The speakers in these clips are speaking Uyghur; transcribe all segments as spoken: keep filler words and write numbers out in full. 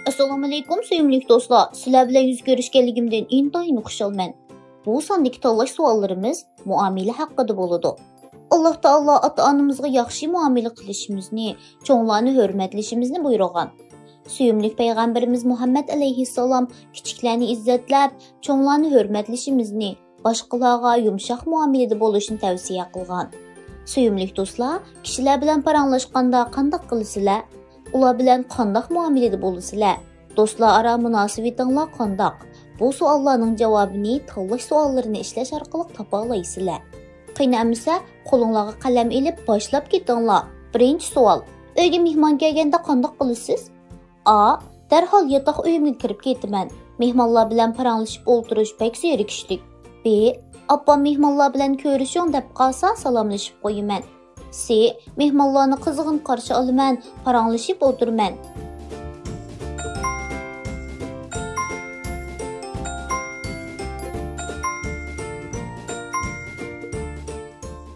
ئەسسالامۇئەلەيكۇم، سۆيۈملۈك دوستلار، سىلەر بىلەن يۈز كۆرۈشكەنلىكىمدىن ئىنتايىن خۇشالمەن. بۇ ساندىكى تاللاش سوئاللىرىمىز مۇئامىلە ھەققىدە بولىدۇ. ئاللاھ تائالا ئاتا-ئانىمىزغا ياخشى مۇئامىلە قىلىشىمىزنى، چوڭلارنى ھۆرمەتلىشىمىزنى بۇيرۇغان. سۆيۈملۈك پەيغەمبىرىمىز مۇھەممەد ئەلەيھىسسالام كىچىكلەرنى ئىززەتلەپ، چوڭلارنى ھۆرمەتلىشىمىزنى، باشقىلارغا يۇمشاق مۇئامىلىدە بولۇشنى تەۋسىيە قىلغان. سۆيۈملۈك دوستلار، كىشىلەر بىلەن پاراڭلاشقاندا قانداق قىلىسىلەر؟ ئۇلار بىلەن قانداق مۇئامىلىدە بولىسىلەر؟ دوستلار ئارا مۇناسىۋىتىڭلار قانداق؟ بۇ سوئاللارنىڭ جاۋابىنى تاللاش سوئاللىرىنى ئىشلەش ئارقىلىق تاپالايسىلەر. قېنى ئەمىسە، قولۇڭلارغا قەلەم ئېلىپ باشلاپ كېتىڭلار. بىرىنچى سوئال، ئۆيگە مېھمان كەلگەندە قانداق قىلىسىز؟ ئا، دەرھال ياتاق ئۆيۈمگە كىرىپ كېتىمەن. مېھمانلار بىلەن پاراڭلىشىپ ئولتۇرۇش بەك زېرىكىشلىك. بى، ئاپام مېھمانلار بىلەن كۆرۈشۈڭ دەپ قالسا سالاملىشىپ قويىمەن. سى، مېھمانلارنى قىزغىن قارشى ئالىمەن، پاراڭلىشىپ ئولتۇرىمەن.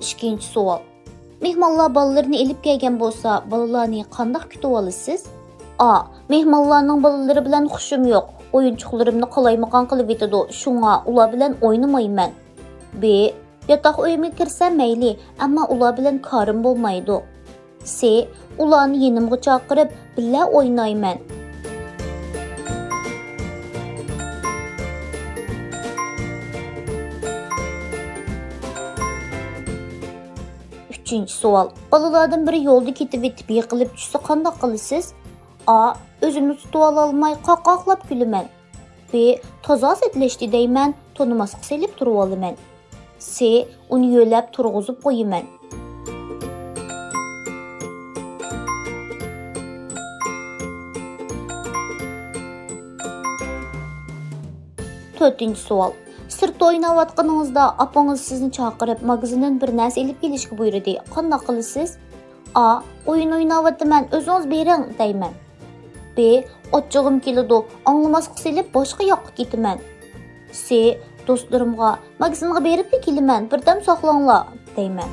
ئىككىنچى سوئال. مېھمانلار بالىلىرىنى ئېلىپ كەلگەن بولسا، بالىلارنى قانداق كۈتۈۋالىسىز؟ ئا، مېھمانلارنىڭ بالىلىرى بىلەن خۇشۇم يوق. ئويۇنچۇقلىرىمنى قالايمىقان قىلىۋېتىدۇ، شۇڭا ئۇلار بىلەن ئوينىمايمەن. بى، ياتاق ئۆيۈمگە كىرسەم مەيلى، ئەمما ئۇلار بىلەن كارىم بولمايدۇ. سى، ئۇلارنى يېنىمغا چاقىرىپ، بىللە ئوينايمەن. ئۈچىنچى سوئال. بالىلاردىن بىرى يولدا كېتىۋېتىپ يىقىلىپ چۈشسە قانداق قىلىسىز؟ ئا، ئۆزۈمنى تۇتۇۋالالماي قاقاقلاپ كۈلىمەن. بى، تازا سەتلەشتى دەيمەن، تونۇماسقا سېلىپ تۇرۇۋالىمەن. سى، ئۇنى يۆلەپ تۇرغۇزۇپ قويىمەن. تۆتىنچى سوئال. سىرتتا ئويناۋاتقىنىڭىزدا ئاپىڭىز سىزنى چاقىرىپ، ماگىزىندىن بىر نەرسە ئېلىپ كېلىشكە بۇيرۇدى. قانداق قىلىسىز؟ ئا، ئويۇن ئويناۋاتىمەن، ئۆزىڭىز بېرىڭ دەيمەن. بى، ئاچچىقىم كېلىدۇ، ئاڭلىماسقا سېلىپ باشقا ياققا كېتىمەن. سى، دوستلىرىمغا، ماگىزىنغا بېرىپلا كېلىمەن، بىردەم ساقلاڭلار دەيمەن.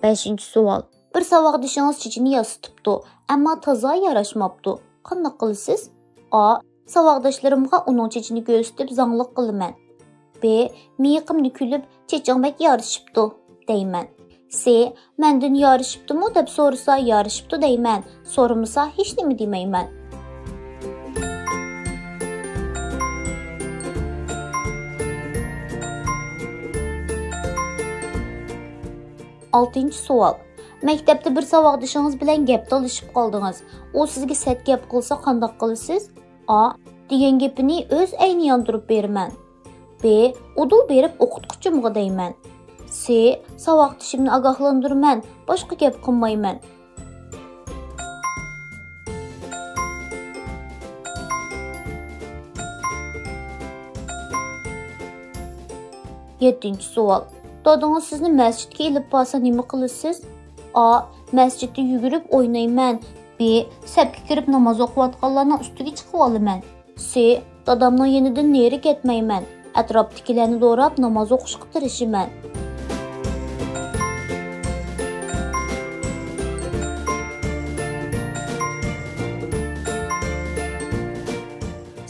بەشىنچى سوئال. بىر ساۋاقدىشىڭىز چېچىنى ياسىتىپتۇ، ئەمما تازا ياراشماپتۇ. قانداق قىلىسىز؟ ئا، ساۋاقداشلىرىمغا ئۇنىڭ چېچىنى كۆرسىتىپ زاڭلىق قىلىمەن. بى، مىيىقىمدا كۈلۈپ، چېچىڭ بەك يارىشىپتۇ دەيمەن. سى، مەندىن يارىشىپتۇمۇ دەپ سورىسا، يارىشىپتۇ دەيمەن، سورىمىسا ھېچنېمە دېمەيمەن. ئالتىنچى سوئال. مەكتەپتە بىر ساۋاقدىشىڭىز بىلەن گەپ تالىشىپ قالدىڭىز. ئۇ سىزگە سەت گەپ قىلسا قانداق قىلىسىز؟ ئا، دېگەن گېپىنى ئۆز ئەينى ياندۇرۇپ بېرىمەن. بى، ئۇدۇل بېرىپ ئوقۇتقۇچىمغا دەيمەن. سى، ساۋاقدىشىمنى ئاگاھلاندۇرىمەن، باشقا گەپ قىلمايمەن. يەتتىنچى سوئال. دادىڭىز سىزنى مەسچىتكە ئېلىپ بارسا نېمە قىلىسىز؟ ئا، مەسچىتتە يۈگۈرۈپ ئوينايمەن. بى، سەپكە كىرىپ ناماز ئوقۇۋاتقانلارنىڭ ئۈستىگە چىقىۋالىمەن. سى، دادامنىڭ يېنىدىن نېرى كەتمەيمەن. ئەتراپتىكىلەرنى دوراپ ناماز ئوقۇشقا تىرىشىمەن.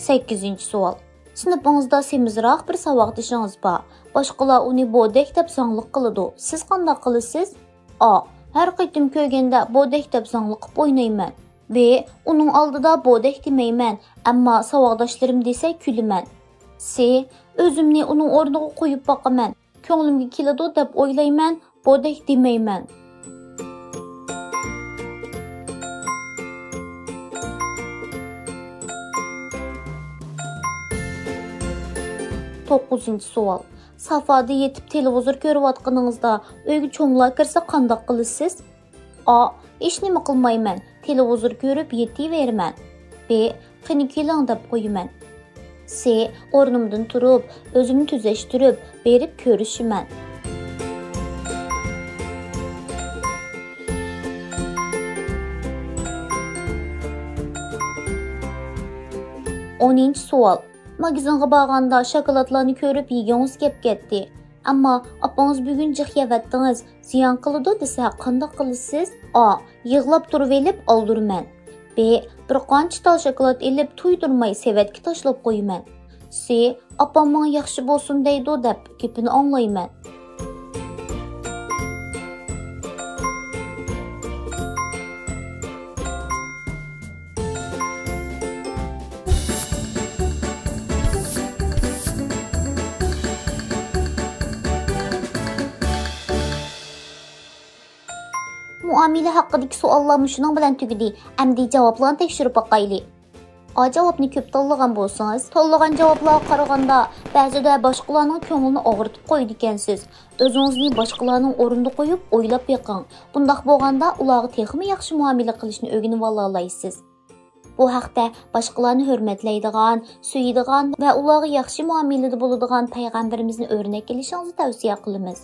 سەككىزىنچى سوئال. سىنىپىڭىزدا سېمىزراق بىر ساۋاقدىشىڭىز بار. باشقىلار ئۇنى بودەك دەپ زاڭلىق قىلىدۇ. سىز قانداق قىلىسىز؟ ئا، ھەر قېتىم كۆرگەندە بودەك دەپ زاڭلىق قىلىپ ئوينايمەن. بى، ئۇنىڭ ئالدىدا بودەك دېمەيمەن، ئەمما ساۋاقداشلىرىم دېسە كۈلىمەن. سى، ئۆزۈمنى ئۇنىڭ ئورنىغا قويۇپ باقىمەن. كۆڭلۈمگە كېلىدۇ دەپ ئويلايمەن، بودەك دېمەيمەن. توققۇزىنچى سوئال. سافادا يېتىپ تېلېۋىزور كۆرۈۋاتقىنىڭىزدا ئۆيگە چوڭلار كىرسە قانداق قىلىسىز؟ ئا، ھېچنېمە قىلمايمەن، تېلېۋىزور كۆرۈپ يېتىۋېرىمەن. بى، قېنى كېلىڭ دەپ قويىمەن. سى، ئورنۇمدىن تۇرۇپ، ئۆزۈمنى تۈزەشتۈرۈپ، بېرىپ كۆرۈشىمەن. ئونىنچى سوئال. ماگىزىنغا بارغاندا شاكىلاتلارنى كۆرۈپ يېگۈڭىز كەپ كەتتى. ئەمما ئاپىڭىز بۈگۈن جىق يەۋەتتىڭىز، زىيان قىلىدۇ دېسە قانداق قىلىسىز؟ ئا، يىغلاپ تۇرۇۋېلىپ ئالدۇرىمەن. ب، بىر قانچە تال شاكىلات ئېلىپ تۇيدۇرماي سېۋەتكە تاشلاپ قويىمەن. سى، ئاپام ماڭا ياخشى بولسۇن دەيدۇ دەپ گېپىنى ئاڭلايمەن. مۇئامىلە ھەققىدىكى سوئاللار مۇشۇنىڭ بىلەن تۈگىدى. ئەمدى جاۋابلارنى تەكشۈرۈپ باقايلى. ئا جاۋابنى كۆپ تاللىغان بولسىڭىز، تاللىغان جاۋابلارغا قارىغاندا، بەزىدە باشقىلارنىڭ كۆڭلىنى ئاغرىتىپ قويىدىكەنسىز. ئۆزىڭىزنى باشقىلارنىڭ ئورنىدا قويۇپ ئويلاپ بېقىڭ. بۇنداق بولغاندا، ئۇلارغا تېخىمۇ ياخشى مۇئامىلە قىلىشنى ئۆگىنىۋالالايسىز. بۇ ھەقتە باشقىلارنى ھۆرمەتلەيدىغان، سۆيىدىغان ۋە ئۇلارغا ياخشى مۇئامىلىدە بولىدىغان پەيغەمبىرىمىزنى ئۆرنەك ئېلىشىڭىزنى تەۋسىيە قىلىمىز.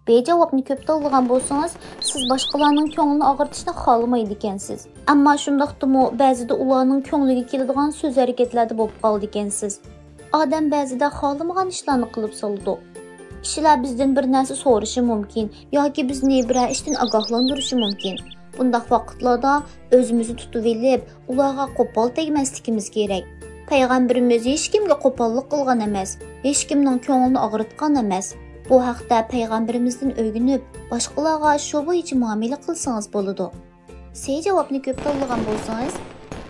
ب جاۋابنى كۆپ تاللىغان بولسىڭىز، سىز باشقىلارنىڭ كۆڭلىنى ئاغرىتىشنى خالىمايدىكەنسىز. ئەمما شۇنداقتىمۇ بەزىدە ئۇلارنىڭ كۆڭلىگە كېلىدىغان سۆز-ھەرىكەتلەردە بولۇپ قالىدىكەنسىز. ئادەم بەزىدە خالىمىغان ئىشلارنى قىلىپ سالىدۇ. كىشىلەر بىزدىن بىر نەرسە سورىشى مۇمكىن ياكى بىزنى بىرەر ئىشتىن ئاگاھلاندۇرۇشى مۇمكىن. بۇنداق ۋاقىتلاردا ئۆزىمىزنى تۇتۇۋېلىپ، ئۇلارغا قوپال تەگمەسلىكىمىز كېرەك. پەيغەمبىرىمىز ھېچكىمگە قوپاللىق قىلغان ئەمەس، ھېچكىمنىڭ كۆڭلىنى ئاغرىتقان ئەمەس. بۇ ھەقتە پەيغەمبىرىمىزدىن ئۆگىنىپ، باشقىلارغا شۇ بويىچە مۇئامىلە قىلسىڭىز بولىدۇ. سى جاۋابنى كۆپ تاللىغان بولسىڭىز،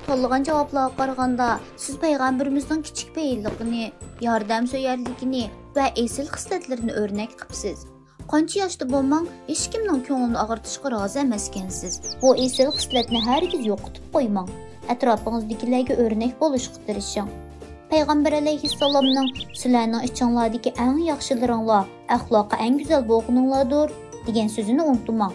تاللىغان جاۋابلارغا قارىغاندا، سىز پەيغەمبىرىمىزنىڭ كىچىك پېئىللىقىنى، ياردەمسۆيەرلىكىنى ۋە ئېسىل خىسلەتلىرىنى ئۆرنەك قىپسىز. قانچە ياشتا بولماڭ، ھېچكىمنىڭ كۆڭلىنى ئاغرىتىشقا رازى ئەمەسكەنسىز. بۇ ئېسىل خىسلەتنى ھەرگىز يوقىتىپ قويماڭ. ئەتراپىڭىزدىكىلەرگە ئۆرنەك بولۇشقا تىرىشىڭ. پەيغەمبەر ئەلەيھىسسالامنىڭ، «سىلەرنىڭ ئىچىڭلاردىكى ئەڭ ياخشىلىرىڭلار ئەخلاقى ئەڭ گۈزەل بولغىنىڭلاردۇر» دېگەن سۆزىنى ئۇنتۇماڭ.